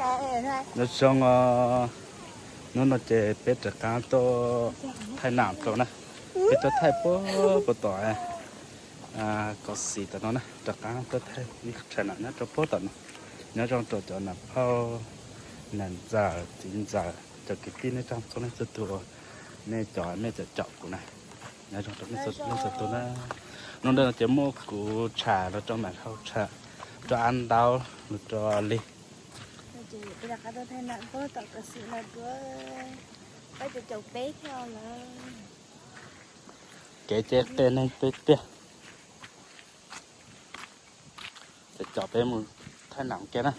Nyob zoo, hnub no ces peb rov qab tuaj thaij nam rau na. Peb tuaj thaij puag puag tom Kos Xim tom no na, rov qab tuaj thaij ib qho nam nyob rau puag tom no. Nyob zoo rau cov nam phauj, nam ntxawm, txiv ntxawm, cov kwv tij nej tsoom txhua leej txhua tus, nej cov nej txawm caum kuv na. Nyob zoo rau nej txhua leej txhua tus na. Hnub no ces muaj kuv tsham los rau Maim Hlau tsham, rau Ab Ntaub los rau Lig. Kev ces qe neeg tiag tiag. Ces coj peb mus thaij nam kiag na.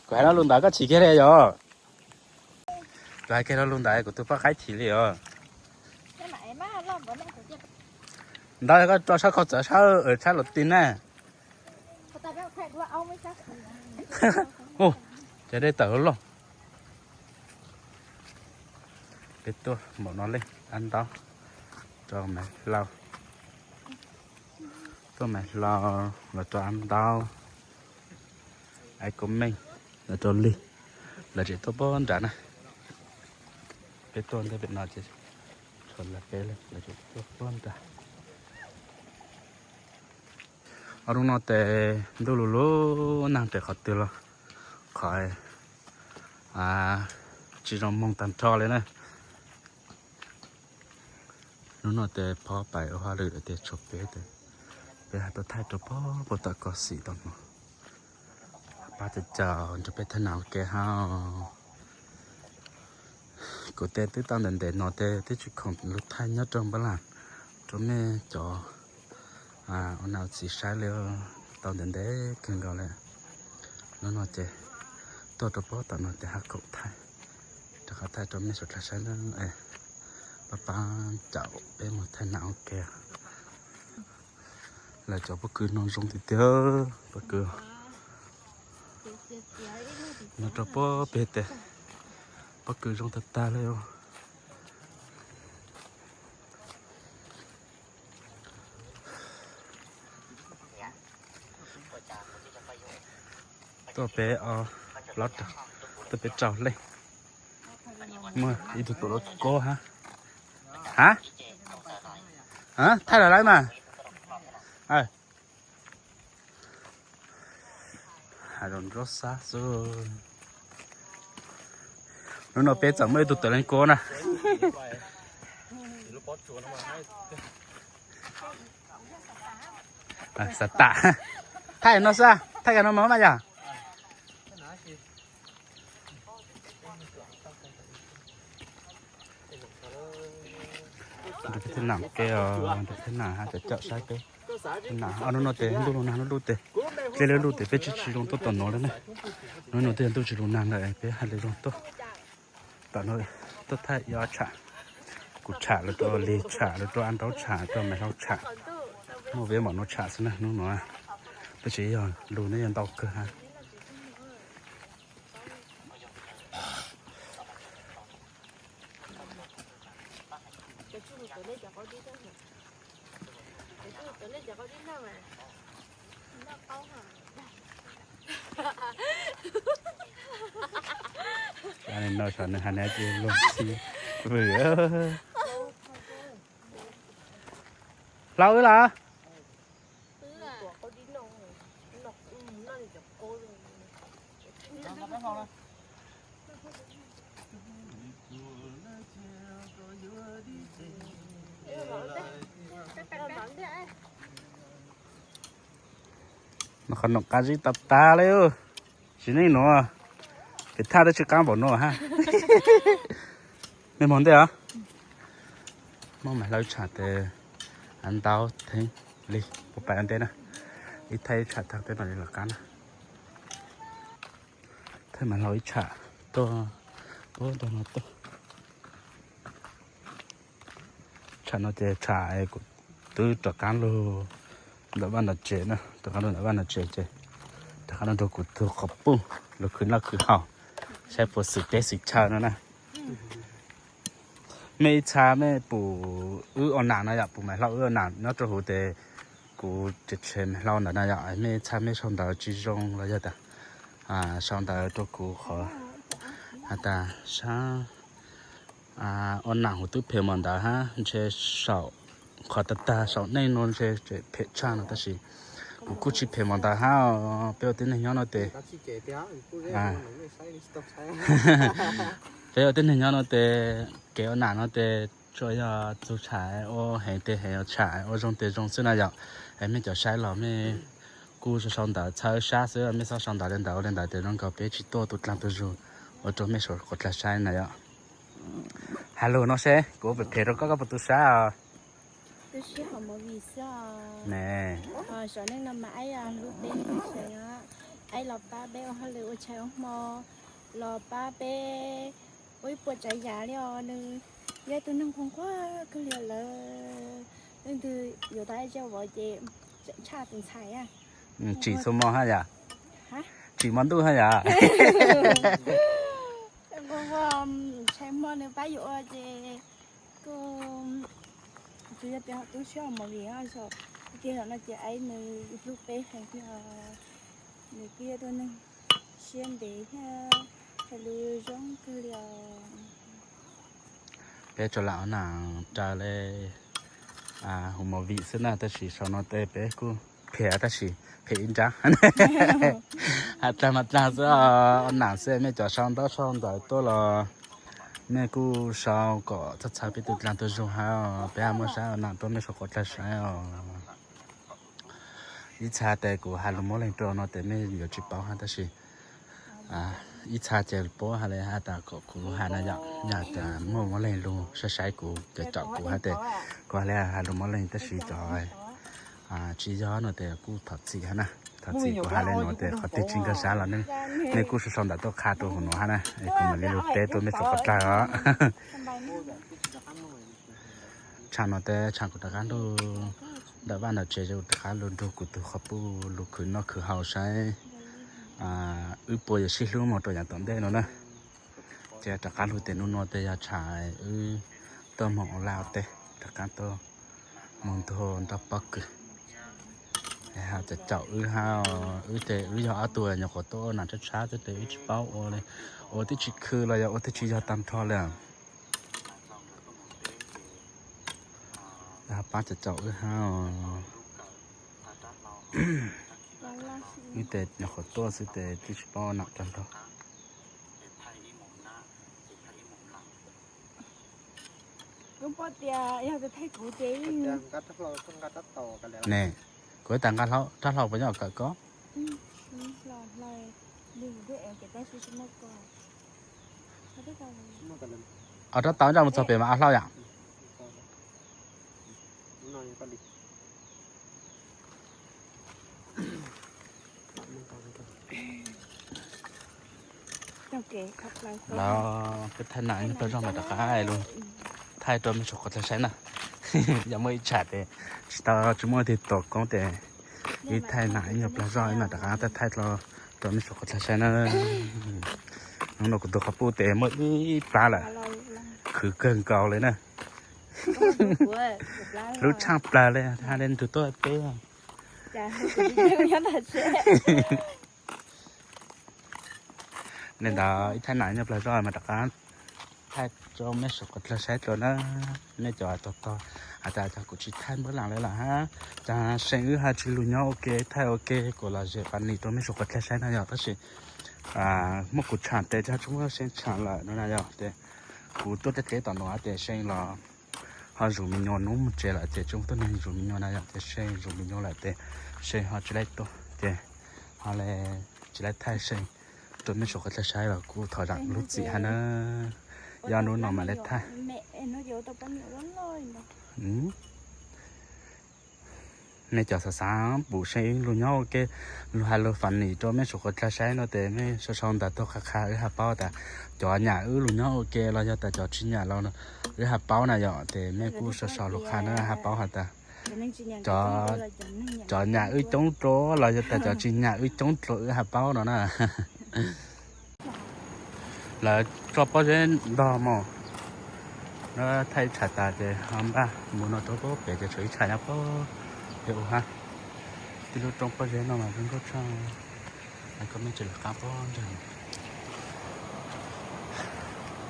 Kuv hais lo lus ntawd koj chim kiag li yom? Kuv hais kiag lo lus ntawd kuv tus poj qaib chim li os. Ntawd koj tso sab kho txawv sab, sab los ti na. Ces dej tawm loj. Peb tuaj npaum no li, Ab Ntaub rau Maim Hlau, tuaj Maim Hlau los rau Ab Ntaub, Ais Kos Meej los rau Lig, lawv tseem tuaj puag nrad na. Peb tuaj ntawm pem no ces tshuav lawv peb, lawv tseem tuaj puag nrad. Ob hnub no ces ntuj lug lug nag tes qhov twg los qhov tsis zoo moog tag nrho li na. Hnub no ces phob pais ua hauj lwm lawm ces tshuav peb tes, peb hais tuaj thaij rau puag puag tom Kos Xim tom no. Pab caum caum nrog peb thaij nam ua ke hab. Kuv tes twb tau ntev ntev no tes twb tsis khoom lug thaij nyob rau npab lam rau mej cov ua nam txiv saib li, tau ntev ntev kawg nkaus li. Hnub no ces tuaj rau puag tom no tes hab khoom thaij, rov qab thaij rau mej suav dlawg saib na. Pab pab caum peb mus thaij nam ua ke. Lawv cov pob kws no zoo tiag tiag, pob kws no rau puag pem tes, pob kws zoo tag tag li. Tuaj peb o, tuaj peb rau leej. Muaj ib tug tuam lub kob hab. Hab? Thaij lawm lawm mas. Hais zoo nraug xab xwb. Hnub no peb txawm muaj ib tug tuam leej kob na. Xav tam. Thaij no xwb, thaij kag no mas yog. Nrog peb thaij nam ke os, nrog peb thaij nam hab, caum caum saib peb. Nam ob hnub no tes ntuj lug nag lub lug tes, dlej lub lug tes peb tsis tsis zoo tuaj tom no li na. Hnub no twb yog ntuj tsis lug nag lawm peb haj li zoo tuaj tom no, tuaj thaij ib ob tsham. Kuv tsham los rau Lig tsham los rau Ab Ntaub tsham rau Maim Hlau tsham. Muaj peb npaum no tsham xwb na hnub no. Tab sis yog lug neb yog ntau kawg hab. No saum nws has na ces lug txi vwm. Hlau wb los. No qhov noom qab zib tag tag li. Tsis neej nuav, kev thaj twb tsis qaab npaum nuav hab. Mej moog ntej os. Muab Maim Hlau tsham tes, Ab Ntaub, Theeb, Lig puab pais ua ntej na. Ib thaij ib tsham tag peb mam li lawv qab na. Thaij Maim Hlau ib tsham tuaj, puab tuaj no tuaj. Tsham no ces tsham kuv twb rov qaab lug ntawm vaj ntawm tsev na, rov qaab lug ntawm vaj ntawm tsev ces rov qaab lug nrug kuv tug quas puj lug khwv noj khwv haus, saib puas xwm teb xwm chaw no na. Mej ib txha mej pum wb ua nam no yom, pum Maim Hlau wb ua nam nyob rau huv tes kuv tsev tshem Maim Hlau ntawd no yom, mej ib txha mej sau ntawv tsis zoo los yog tas sau ntawv rau kuv qhov has tas sab ua nam huv twb phem npaum ntawd hab, ntshe saum qhov tag tag saum neej no ntshe phem tshaj no tab sis kuv kuj tsis phem npaum ntawd hab. Peb ua tib neeg nyob no tes, peb ua tib neeg nyob no tes, kev ua nam no tes tsuas yog txug tsham ua heev tes heev, tsham ua zoo tes zoo xwb na yom. Es mej cov saib los mej kuj sau ntawv txhawb sab xwb, mej txhob sau ntawv li ntawd, ua li ntawd tes zoo nkaus peb tsis tuaj tu dlaag tu zug ua rau mej suav quav dlaag saib na yom. Has lug no seb kuv phem phem rau koj, koj puas tu sab os? Saum neej no mas aib lub peb seev, aib los pab peb ua hauj lwm ua tshais ua hmo, los pab peb ua ib puas tsav yam li os. Nws yog ib tug neeg qhuas qhuas kawg li lawm, leej twg yuav tau aib Tsab Vauv ces tseem tshaj tus ntxhais. Tsim txhua hmo hab yom? Tsim hmo ntuj hab yom? Tshais hmo nws pab yus ua ces kuj tsuas yog tias ho tu siab mus vim tias zaum no ces aib nws hlub peb heev thiab, nws kuj yog tus neeg siab ntev thiab hais lus zoo kawg li os. Peb tsuas lam ua nam raws li huv movie xwb na, tab sis sau no tes peb kuj phem tab sis phem ib nrab. Has dlaag mas dlaag xwb, ua nam xwb, mej cov sau ntaub sau ntawv tuaj los mej kuj sau kom txhawb txhawb peb tu dlaag tu zug hab, peb hab muab saib ua nam rau mej suav quav dlaag saib os. Ib txha tes kuv has lus Moob Leeg rau no tes mej yuav tsis paub hab tab sis ib txha ces paub has li has tas kom kuv has na yom, yog tas muaj Moob Leeg lug saib saib kuv ces caum kuv hab tes kuv has li has lus Moob Leeg tab sis cov tsis yog no tes kuj thov txim hab na. Thov txim kuv has li no tes qhov twg tsis nkag sab los nej kuj sau sau ntawv tuaj qha rau huv no hab na, es kuv mam li lug teb rau mej suav quav dlaag os. Tsham no tes tsham kuv rov qab lug ntawm vaj ntawm tsev, kuv rov qab lug nrug kuv tug qhov puj lug khwv noj khwv haus saib wb puas yuav sib hlub mus rau yav tom ntej no na. Ces rov qab lug tes nub nua tes yog tsham wb tuaj moog ua laj ua teb, rov qab tuaj moog ntuag nroj pob kws. Caum wb hab, wb tes wb yog ob tug nyuam qhuav tuaj ua nam tshab tshab xwb tes wb tsis paub ua li, ua twb tsis khw los yog ua twb tsis yog tag nrho li. Pab caum wb hab, wb tes nyuam qhuav tuaj xwb tes twb tsis paub ua nam tag nrho. Ne, kuv tas nqa rab hlau puas nyob kawm koj? Rab tau nraj mus txog pem mas a hlau yom. Los peb thaij nam nyob plag zog mas rov qab lug thaij rau mej suav quav dlaag saib na. Yog muaj ib tsham tes tsis tau, tsis muaj tig tua koob tes ib thaij nam ib nyuag plag zog ib mam rov qab thaij thaij rau mej suav quav dlaag saib na. Hnub no kuv tug qhov puj tes muaj ib plab lawm, khwv kawg nkaus li na. Lub tshaaj plawg li has li nrug tuaj peb. Li ntawd ib thaij nam nyob plag zog mas rov qab thaij rau mej suav quav dlaag saib dlua na. Mej cov tog tog has tas cov kuv tsis thaij npab lam li lawm hab, cas see wb hab tsis lug nyob ua ke thaij ua ke kuv los zem pas nim rau mej suav quav dlaag saib na yom. Tab sis muab kuv tsham tes cov tsis muaj see tsham lawm no na yom. Ces kuv tuaj teb teb tom no tes see los ho zuj mi nyuas, nub moog tsev lawm ces tsis muaj tuab neeg zuj mi nyuas na yom. Ces see zuj mi nyuas lawm tes see ho tsis laib tuaj ces ho le tsis laib thaij see rau mej suav quav dlaag saib los kuj thov zaam lub txim hab na. Yog nub no mam li thaij. Mej cov xav xav pum see lug nyob ua ke, lug has lug fam nim rau mej suav quav dlaag saib no tes mej sau sau ntawv tuaj qha qha wb hab paub tas cov nyam wb lug nyob ua ke los yog tas cov tsis nyam los wb hab paub na yom. Ces mej kuj sau sau lug qha na hab paub has tas cov nyam wb coob dlua los yog tas cov tsis nyam wb coob dlua wb hab paub no na. Lawv tso pob zeb ntog mog. Lawv thaij tsham tas ces ho npaj mus no rau pem ces tshuav ib tsham nyob pem ua hab. Tib lub roob pob zeb no mas zoo nkauj tshaj. Koj mej tsis lawv qab pob ntseg.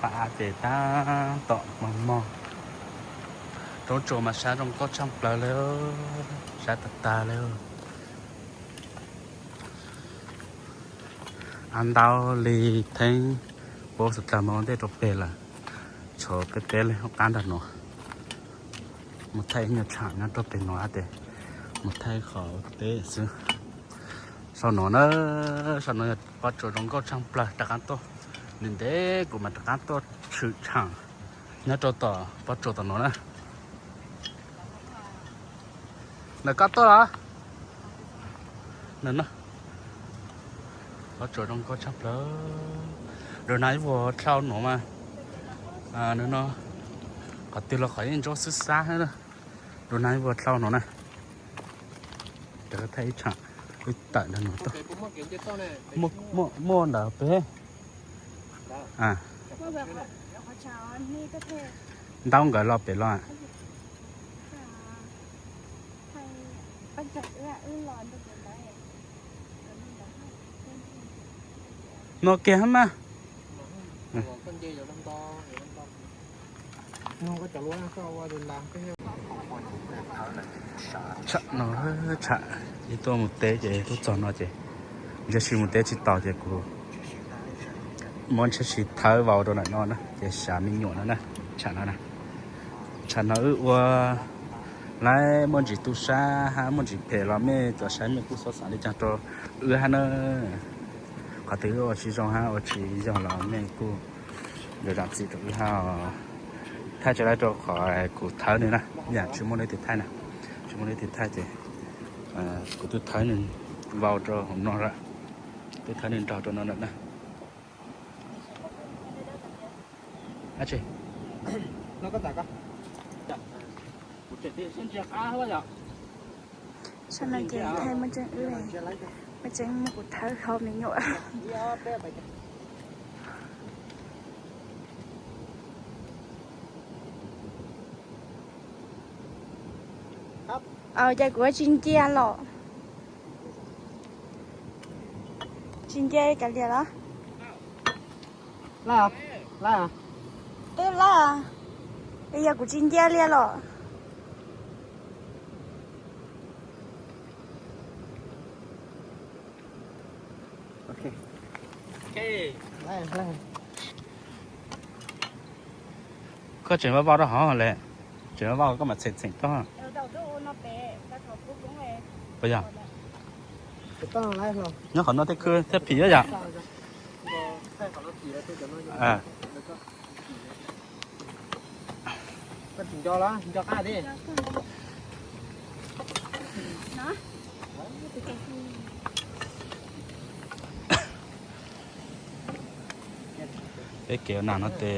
Pab av ces tab tom mos mos. Roob tsuas mas sab zoo nkauj tshaj plaws li, sab tag tag li. Av ntau li theeb puab xuv dlawg mus ua ntej rau peg lawm. Tshuav peb teb li hauv qab nrag nuav. Mus thaij ib nyuag tshaam nyob rau peg nuav tes mus thaij qhov teb xwb. Saum nuav na, saum nuav yog pob tsuas zoo nkauj tshaj plaws rov qab tuaj. Ntev ntev kuv mas rov qab tuaj tshwm tshaam nyob rau tom pob tsuas tom nuav na. Ntawm koj tuaj los? Pob tsuas zoo nkauj tshaj plaws. Rau nag ib vuag dlhau nuav mas, no qhov twg los qhov yeej ntsuab xwb xab. Rau nag ib vuag dlhau nuav na. Rov thaij ib tshaam, ib tawm nrag nuav tuaj. Muaj ntawd peb. Ntau nkawd los pem los. No kiag hab mas. Tsham no, tsham ib tuaj mus teb ces tuaj txog no ces ntshe sis mus teb tsis taus ces kuv muab ntshe sis thawb vau rau ntawm no na ces sav me nyuam no na. Tsham no, tsham no wb ua lawv muaj ntsis tub sab hab muaj ntsis phem los mej cov saib mej kuj xob xav li caag rau wb hab na. Qhov twg wb ua tsis zoo hab ua tsis yog los mej kuj zam txim rau wb hab. Thaij tsis laib rau qhov kuv thawb nws na, yam tsis muaj leej twg thaij na, tsis muaj leej twg thaij ces kuv twb thawb nws vau rau hauv no lawm, twb thawb nws nraug rau no lawm na. Saib no ces thaij muaj tseeb wb, muaj tseeb muab kuv thawb hlo me nyuam. Aws, cas kuv tsis ncia los? Tsis ncia kav liam los? Twb laj, yog kuv tsis ncia li los? Koj tseem vau vau rau hov le, tseem vau vau koj mam txheem txheem koj. Puas yog? Nyob qhov no tej khw thiab phim ib yam. Peb kev ua nas no tes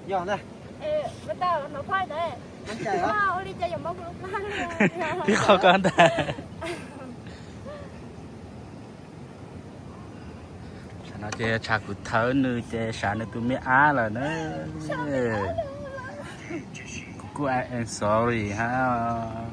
Yog ntag. Ua li cas yuav mob kuv lub plab li? Ib qho koj ntag. Tsam no ces tsam kuv thawb nws ces sav nws tus me ab lawm na. Kuv kuj I am sorry hab.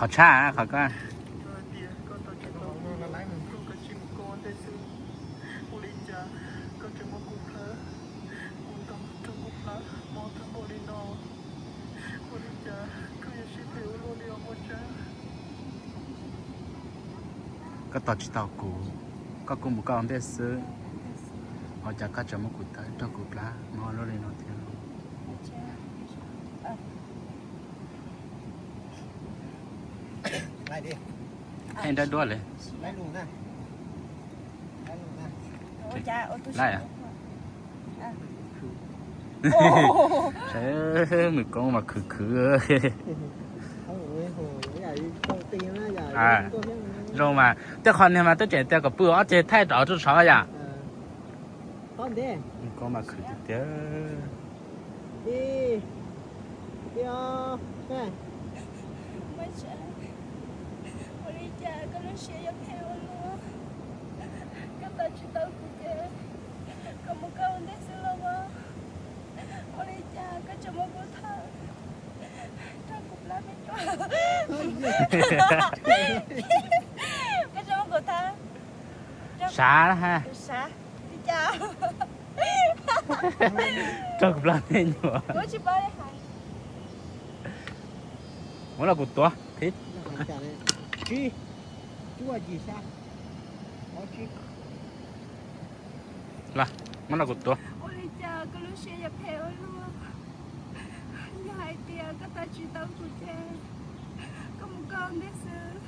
Qhov tshaj qhov ko. Koj tos tsis tau kuv, koj kuj mus koj ua ntej xwb. Ua cas koj tseem muab kuv thawb raug kuv plab mob luaj li no thiab? Thaij nrab duab li. Laj, nws koob mas khwv khwv. Zoo mas tej qhov niag mas twb tseem tias kom pw ob ceg thaij rov rau saud yom. Nws koob mas khwv tiag tiag. Ua li cas koj lub siab yuav phem ua luaj? Koj tos tsis tau kuv ces koj mus koj ua ntej xwb los mas. Ua li cas koj tseem muab kuv thawb raug kuv plab me nyuam? Koj tseem muab kuv thawb, sav na ha, sav li cas? Raug kuv plab me nyuam. Muab los kuv tuav thiab. Los, muab los kuv tuav. Ua li cas koj lub siab yuav phem ua luaj? Yog hais tias koj tos tsis tau kuv ces koj mus koj ntej xwb.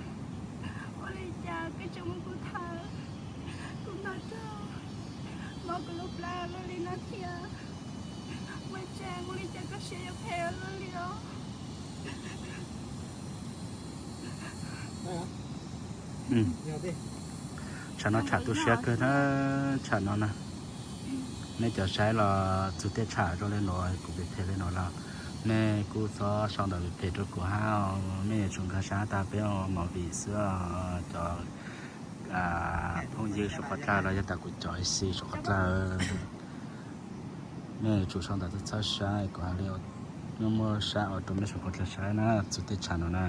Ua li cas koj tseem muab kuv thawb, kuv noj raug mob kuv lub plab luaj li no thiab? Muaj tseeb, ua li cas koj siab yuav phem ua luaj li os? Tsam no tsham tu siab kawg na, tsam no na. Nej cov saib los txug tej tsham zoo li no, kuv phem phem li no los nej kuj txhob sau ntawv phem phem rau kuv hab. Nej yuav tsum nkag siab tas peb ua movie xwb, cov phooj ywg suav qhov dlawg los yog tas kuv cov isi suav qhov dlawg. Nej yuav tsum sau ntawv txhob txhawb sab, kuv hais li muaj muaj sab ua rau mej suav qhov dlawg saib na, txug tej tsham no na.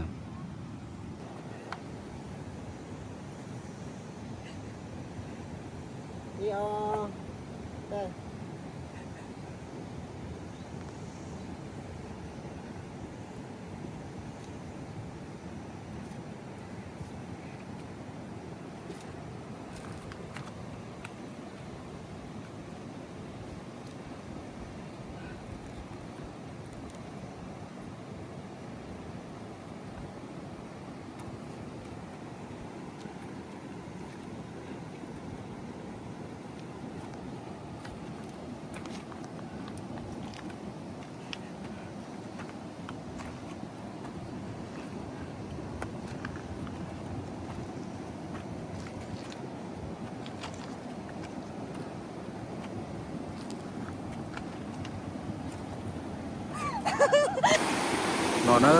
No na,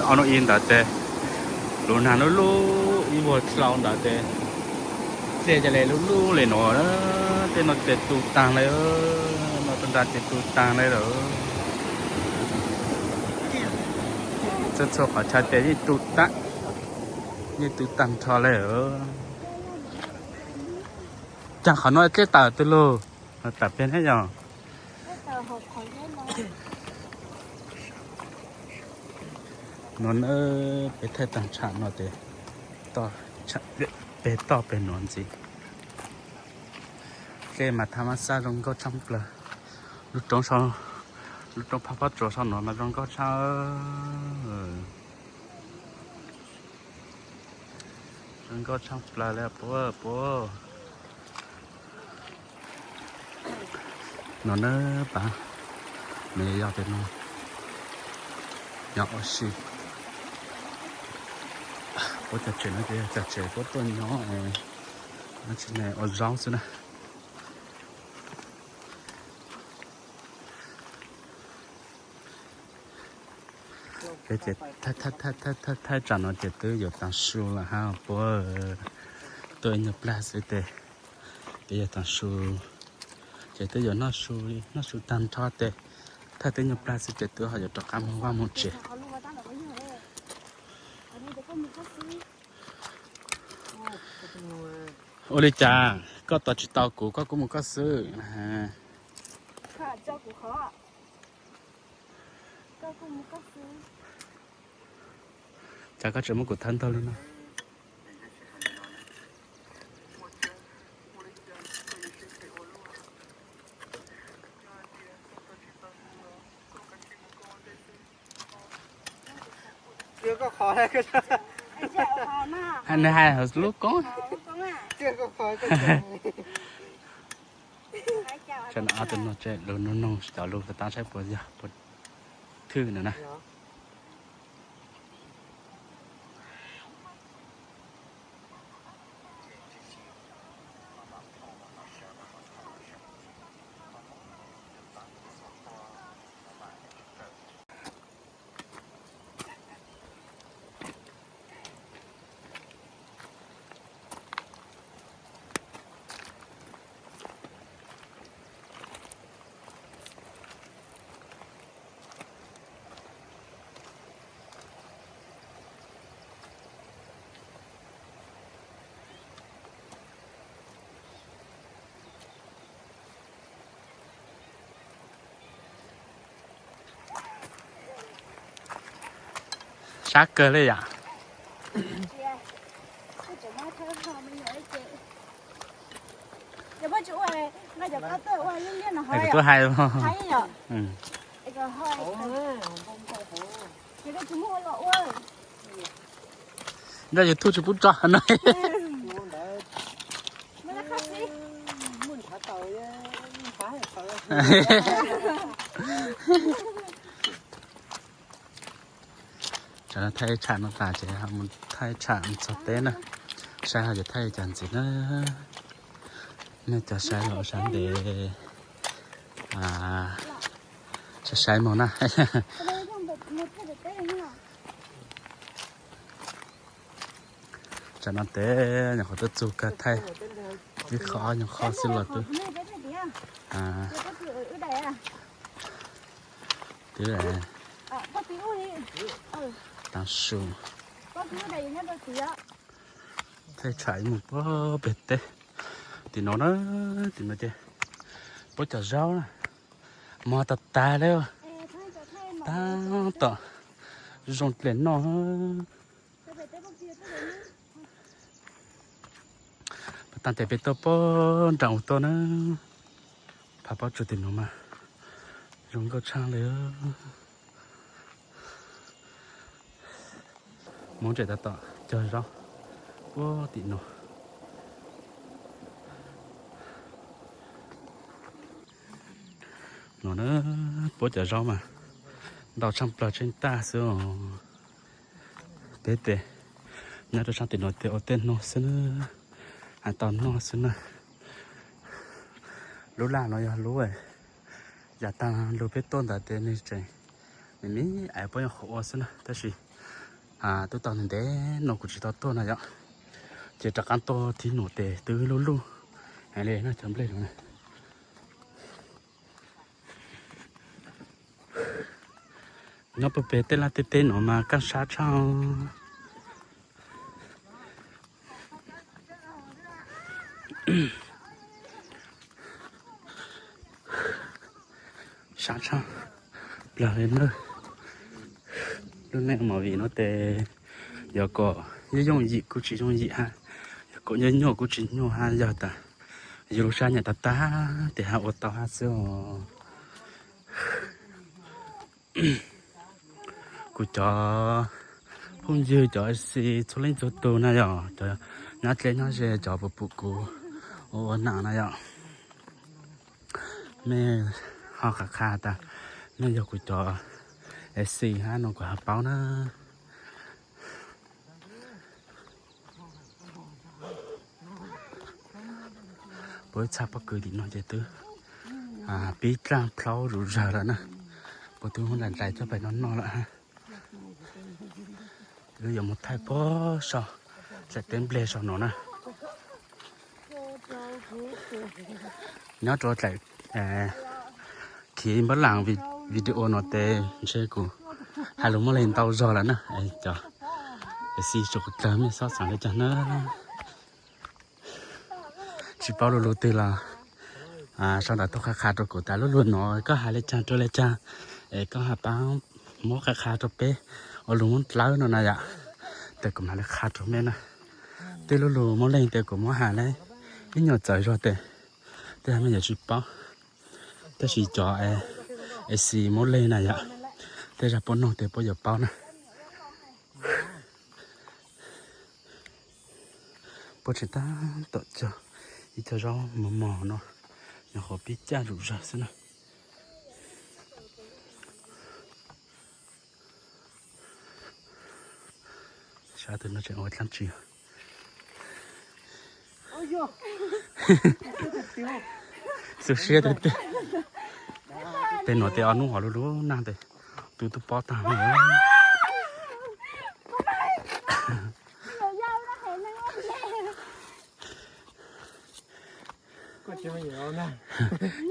ob hnub ib ntawd ces lub nag lub lub ib vuag dlau ntawd ces dlej ca le lub lub li no na, tej no ces tu taag le, no rau nrad ces tu taag le lawm. Txhua txhua qhov chaw ces yeej tu taag, yeej tu taag nrho le. Caag qhov no dlej tawm tug lug, tawm peg neb yog. No na, peb thaij taag tsham no ces peg toj peg nuav ntxiv. Dlej mas thaj mab xab zoo nkauj tshaaj plawg. Lub roob, lub roob phab pob tsuas sau nuav mas zoo nkauj tshaaj, zoo nkauj tshaaj plawg le puab puab. No na, pab, nws yog pem no, yog ua si. Puab cov tsev no ces yog cov tsev puab tuaj nyob, tsis ne ua zaub xwb na. Peb ces thaij thaij thaij thaij thaij tsam no ces twb yuav taag su lawm hab puab, tuaj ib nyuag plag xwb ces peb yuav taag su, ces twb yuav noj su, noj su taag nrho ces thaij twb nyuag plag xwb ces twb ho yuav rov qab moog vaj moog tsev. Ua li cas koj tos tsis tau kuv, koj kuj mus koj xwb. Cas koj tseem muab kuv thawb ntaug li no? Nws hais hauv lub koob. Tsam no ob tug no lawv nug nug cov lus puas tab saib puas yog puas thwj no na. Sab kawg li yom. Kuv twb hais, nrog YouTube tsis pub tso no. Thaij tsham no tas ces mus thaij tsham mus txog teb na, saib ho yuav thaij cov ntxiv na. Nej cov saib los saib ntev, saib saib mus na. Tsam no teb nyuam qhuav tuaj txug kawg, thaij ib qho ob nyuag qho xwb los twb, twb tav su. Thaij tsham mus puag pem teb. Tim no na, tim no ces puab cov zaub na, mog tas tas li, tab tom zoo dlej noj. Pas tas ces peb tuaj puag nram u tuaj na, phav pob tsuas tim no mas zoo nkauj tshaj li. Hmoob tseem tab tom cog zaub puag tim no. No na, puab cov zaub mas ntau tshaj plaws tseeb tag xwb os. Peb tes nyob rau sab tim no tes ua tej no xwb na, hais tau noj xwb na. Lub laj no yog lub yav tag lug peb tuaj ntawd tes nws tseem me me, es puab nyuam qhuav ua xwb na, tab sis twb tau ntev no kuv tsis tau tuaj no yom. Ces rov qab tuaj thib no tes twb lub luj heev li na cov nplej no na. Nyob puag pem tej laj tej teb no mas kaj sab tshaj. Sab tshaj plaws li na. Lub neej movie no tes yog kom yooj yooj yim kuj tsis yooj yim hab, yog kom nyuaj nyuaj kuj tsis nyuaj hab, yog tas yus lub sab nyam tag tag tes hab ua tau hab xwb os. Kuv cov phooj ywg cov A C txhua leej txhua tug na yom, cov nyob dleb nyob ze cov puas pum kuv ua ua nam na yom, mej ho qha qha tas mej yog kuv cov A C hab no kuv ho paub na. Puab ib txha pob kws tim no ces twb pib dlaaj plhaub zuj zug lawm na. Puab twb muab ntais ntais coj pem no noj lawm hab. Wb yuav mus thaij puag saum daim teb nplej saum no na. Nyob rau daim khiv npab las video no tes ntshe kuv hais lus Moob Leeg ntau zog lawm na. Cov A C tsoom kuv dlawg mej xob xaav le caag na. Tsis paub lug lug twg los sau ntawv tuaj qha qha rau kuv tas lub lug no koj hais le caag rau le caag, es koj hais paab muab qha qha rau peb ua lug Moob Dlawb no na yom. Tes kuv mam le qha rau mej na. Tej lub lug Moob Leeg tes kuv muab hais le ib nyuag txawv zog tes tej zag mej yuav tsis paub. Tab sis cov A C Moob Leeg na yom, tej zag puab noog tes puab yuav paub na. Puag tseem tab tom cog ib co zaub mos mos no, nyuam qhuav pib caj zuj zus xwb na. Sab twg no tseem ua dlaab tsi. Xu siab tiag tiag. Tej nuav tej ob nub hov lug lug nag tes tu tub pob tag.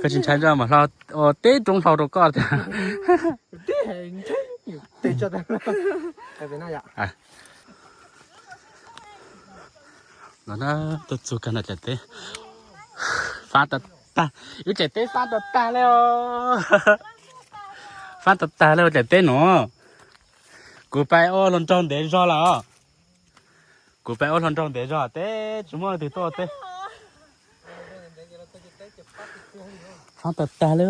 Koj tsis ntshai ntsaj mas hlo ua teb roob hlau rau koj tiag. Los na, tuaj txug kag ntawm dlaim teb. Faab tag tag, wb dlaim teb faab tag tag le os. Faab tag tag le dlaim teb nuav. Kuv pais ua hluas nraug ntev zog lawm os. Kuv pais ua hluas nraug ntev zog teb tsis muaj leej twg tuaj teb. Faab tag tag le.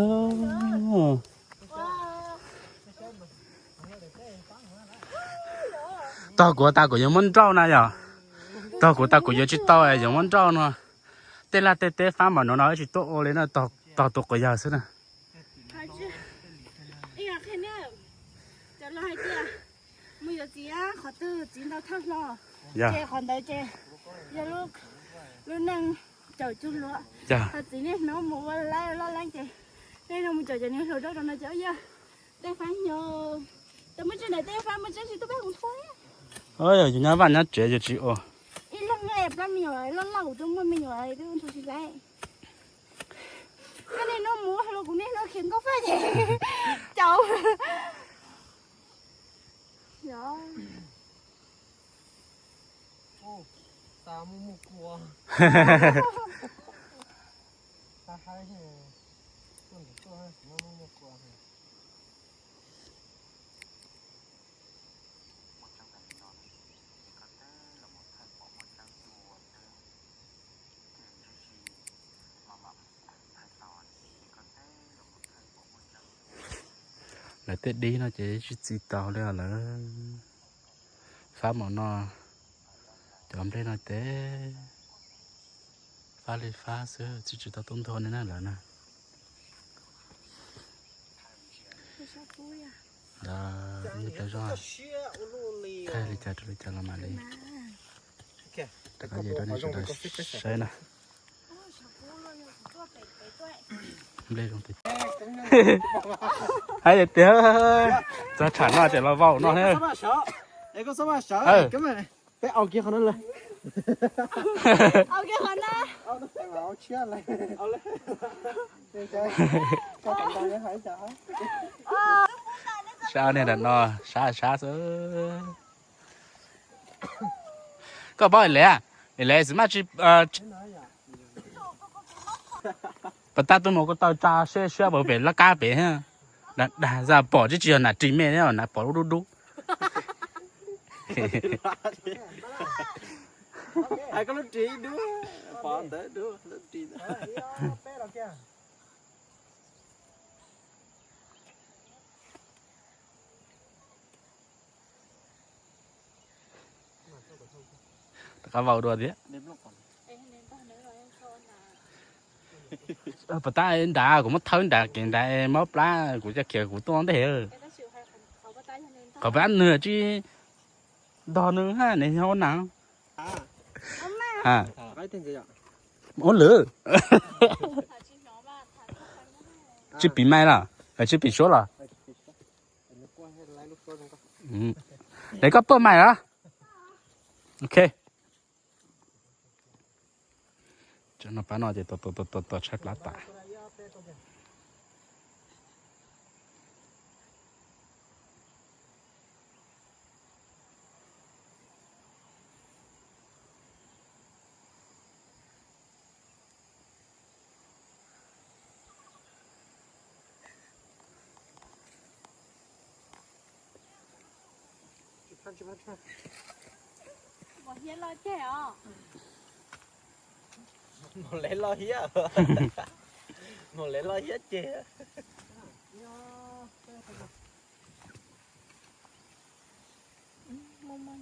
Tog kuv tas kuv yuav muab nrauj na yom. Tog kuv tas kuv yuav tsis tau yuav muab nrauj no. Tej laj tej teb faab npaum no no wb tsis tuaj ua li na, tog tus quas yawg xwb na. Cov laus hais tias mus yuav txiv qhov twg txiv ntau thawj hlo, ces qhov ntawd ces yog lub neej cawm cug luav. Ho txiv niaj hnub mus ua laj loj leeb ces niaj hnub mus cawm cov niag hluas nraug rau no ces yog tej faab nyo. Tes muaj tsev ntawm tej faab muaj tsev tsis tuaj peb kuv thua. Yus nyob vaj nyob tsev yus tsis ua. Ib leeg plab me nyuam loj loj kuv twb muaj me nyuam twb ntxhua tsis laib. Koj niaj hnub mus hluas kuv niaj hnub khiav nkauj faj ces caum. Lawv tej dib no ces tsis txi tau li lawm. Faab npaum no, cov nplej no ces faab li faab xwb tsis tsis tau tub nthua li na lawm na. Ntawd cov zog thaij li cas rau li cas los mam li rov qab yees rau nej sawv daws saib na. Nplej zoo tiag. Hais tias txog tsham no ces los vau no ne. Peb au kiag qhov no lawm. Au kiag qhov no. Sab niag ntawm no, sab sab xwb. Koj paub es le, es le xwb mas tsis, pas tag tuaj mus kuv tau tsa siab siab pem laj kab pem. Dag dag zaj pom tsis tsis yog nam ris me, nam pom lub dub dub. Rov qab vau dua thiab. Pas tab nrad kuv muab thawb nrad kev nrad mob plab kuv coj khiav kuv tuaj ntej. Qhov pas nws tsis ntog nws ha, nws nyob ua nas. Ua lwm. Tsis pim mais los, tsis pim suab los. Để koj pub mais los. Ok. Cov no pab no ces tos tos tos tos tshaib plab tas. Mos hiab loj ceg os. Mos le loj hiab. Mos le loj hiab ceg. Muaj muaj.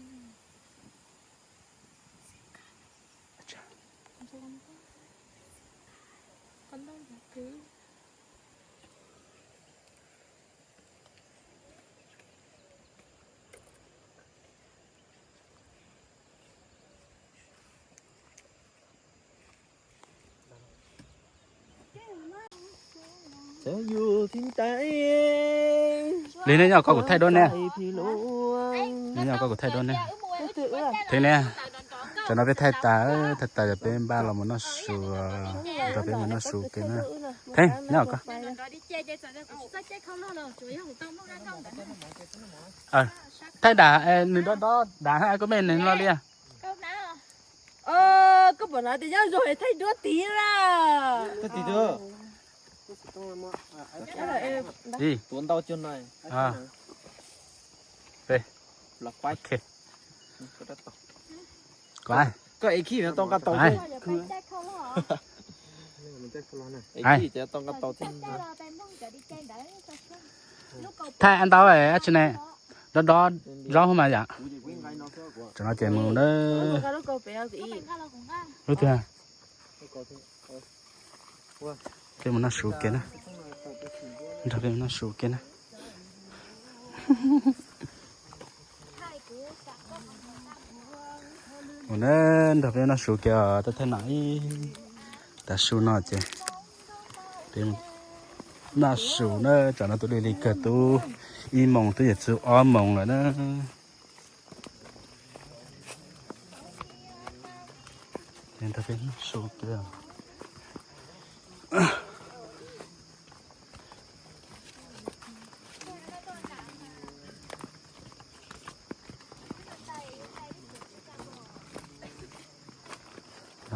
Li ne, nyob koj kuv thaij duab ne. Nyob koj kuv thaij duab ne. Theej ne, tam no peb thaij tas, thaij tas yog peb npaj los mus noj su, nrog peb mus noj su ke na. Theej, nyob koj. Thaij dam, nws dob dob dam, koj me nws lo li. Koj pom no tias nyob zoo es thaij duab tid la. Ib, ib, ok. Koj es khi tau nqa tau. Thaij an tau dab tsi ne, dob dob zaub hauv mas yom. Tam no ces mus na. Lub twg? Peb mus noj su ke na. Nrog peb mus noj su ke na. Mus na, nrog peb noj su ke os, thaij no ib tav su no ces peb noj su na, tam no twb li li kawg, twb ib moos twb yuav txog ob moos lawm na. Nrog peb noj su ke.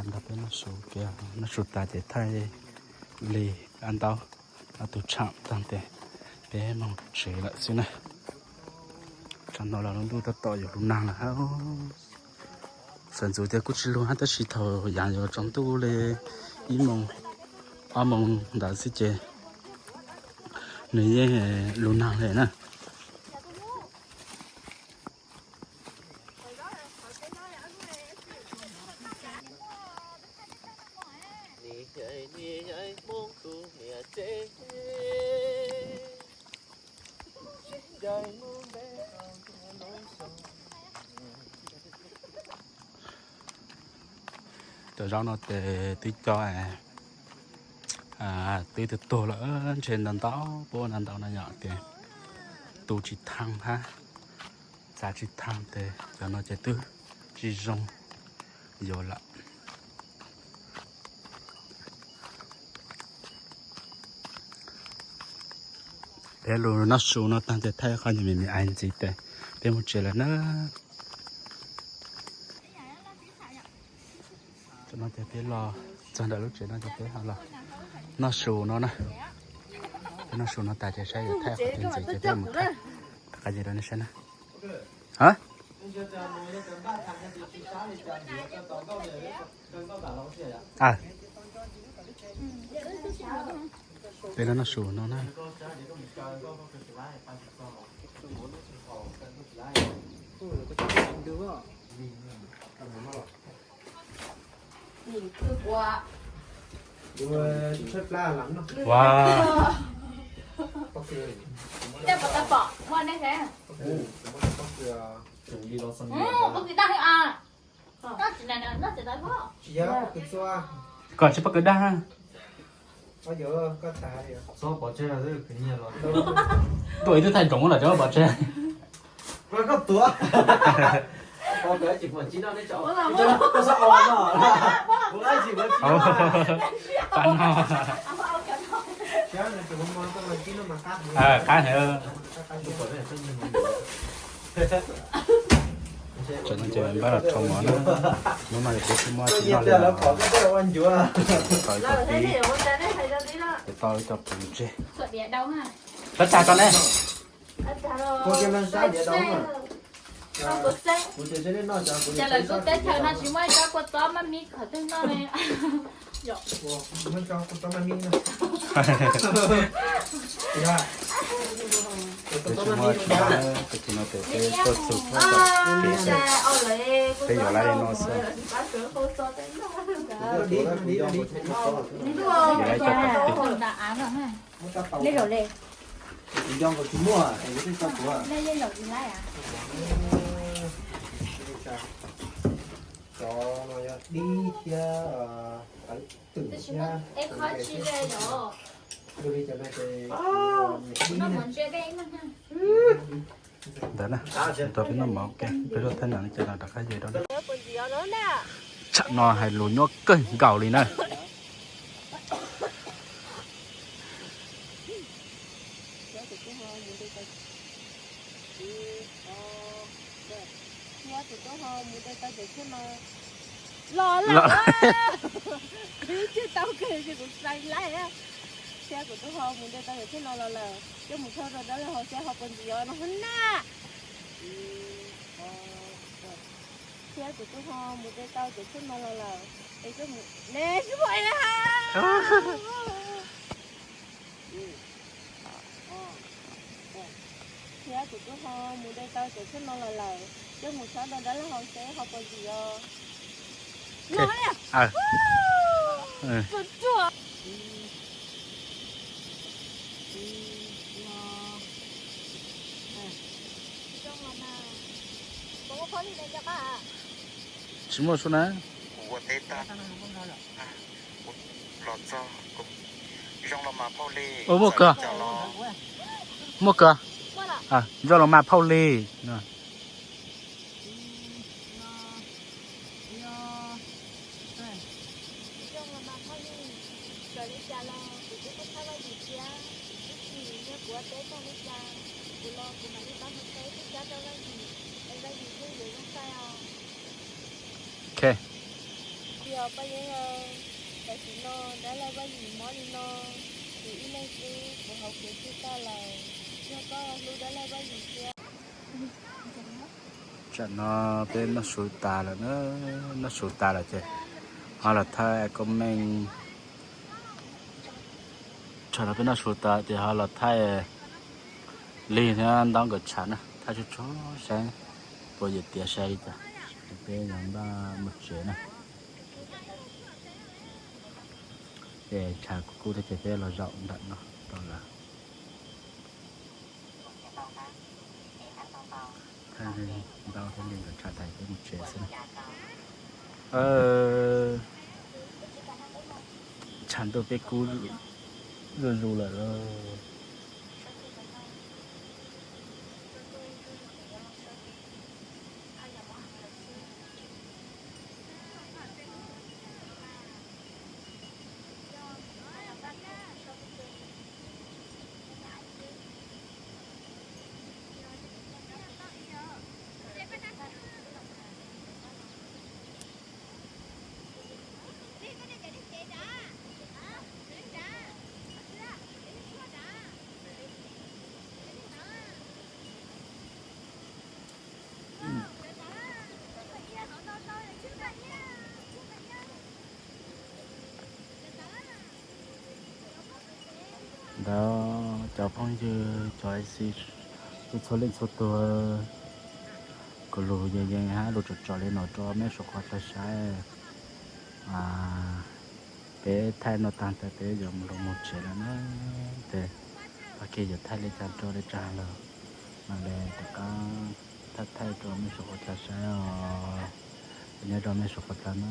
Nrog peb noj su ke, noj su tas ces thaij li an tau ob tug tshaam tag ces peb moog tsev lawm xwb na. Tsam no los lub ntuj tab tom yuav lug nag lawm hab. Xav ntxuv tias kuj tsis lug hab, tab sis thaum yaav yuav tsaus ntuj li ib moos ob moos ntawd xwb ces nws yeej lug nag li na. Cov zaub no ces twb cov twb tuag tuag lawm, ntshe ntau ntau, puab ua ntau ntau no yom, ces tu tsis thaaj hab, txav tsis thaaj ces cov no ces twb tsis zoo yuav lawm. Peb lug noj su no taag tes thaij qhov nyuag me me ais ntxiv tes peb moog tsev lawm na. Tam no ces peb los txog ntawm lub tsev no ces peb ho los noj su no na. Peb noj su no tas ces saib yuav thaij qhov twg ntxiv ces peb mus thaij qhov ntxiv rau nej saib na. Peb los noj su no na. Ua, koj tsis pub kws dag. Tuaj ib tug thaij nroos los cov pov tseg. Pab no. Qab heev. Tam no ces npaj los rho mov na. Hnub no ces peb kuj muab tsis noj li lawm. Tau ib co pub, ces tau ib co pub ntseg. Rov tag tso ne. Ces lawv lub teb chaws no tsis muaj ib tsob kua txob maj mib qhov twg noj li. Peb tsis muaj tsis noj, tag kis no ces peb tuaj txug txog tom kev ces peb yuav lawv li no xwb. Ntawd na, tua peb noj mov ua ke, peb luaj thaj no ces no rov qab yem rau na. Tsam no hais lus nyuaj kawg nkaus li na. Thiab kuv twb ho mus de tau cov tshuaj no los lawm. Twb tsis tau kawg ces kuv xais laij. Thiab kuv twb ho mus de tau cov tshuaj no los lawm, coj mus tso rau dab laug Hauv Xab ho puas ntxiv os no na. Thiab kuv twb ho mus de tau cov tshuaj no los lawm, es coj mus ne tsis pom es na. Thiab kuv twb ho mus de tau cov tshuaj no los lawm, coj mus tso rau dab laug Hauv Xab ho puas ntxiv os. No, tsis muaj sub na. Muaj kawg, muaj kawg. Zoo los mas phauj li. Ok. Yog Paj Yeeb, tam sim no dab laug Vaj Yim mob li no, kuv ib leeg xwb kuv hauv kev tsis tau lawm, yog koj hlub dab laug Vaj Yim thiab. Tsam no peb noj su tas lawm na, noj su tas lawm ces ho los thaij koj meej. Tsam no peb noj su tas ces ho los thaij Lig thiab Ntaub nkawd tshav na, thaij tsuag tsuag saib puas yawm tiav sai li cas, peb yuav npaj mus tsev na. Ces tshav kuj kub thiab ces peb los zaum ntawm no rau lawv. Thaij Ntaub thiab Lig nkawd tshav tas peb mus tsev xwb na. Tshav ntuj peb kub zuj zus lawm lauj. Ntawd cov phooj ywg, cov A C, txhua leej txhua tus, kuv lus yees yees hab lus tsom tsom li no rau mej suav khuav tau saib. Peb thaij no tag tas peb yuav los mus tsev lawm na. Ces tag kis yuav thaij li cas rau li cas los mam li rov qab thaij thaij rau mej suav khuav tau saib os. Nyob zoo mej suav khuav tau na.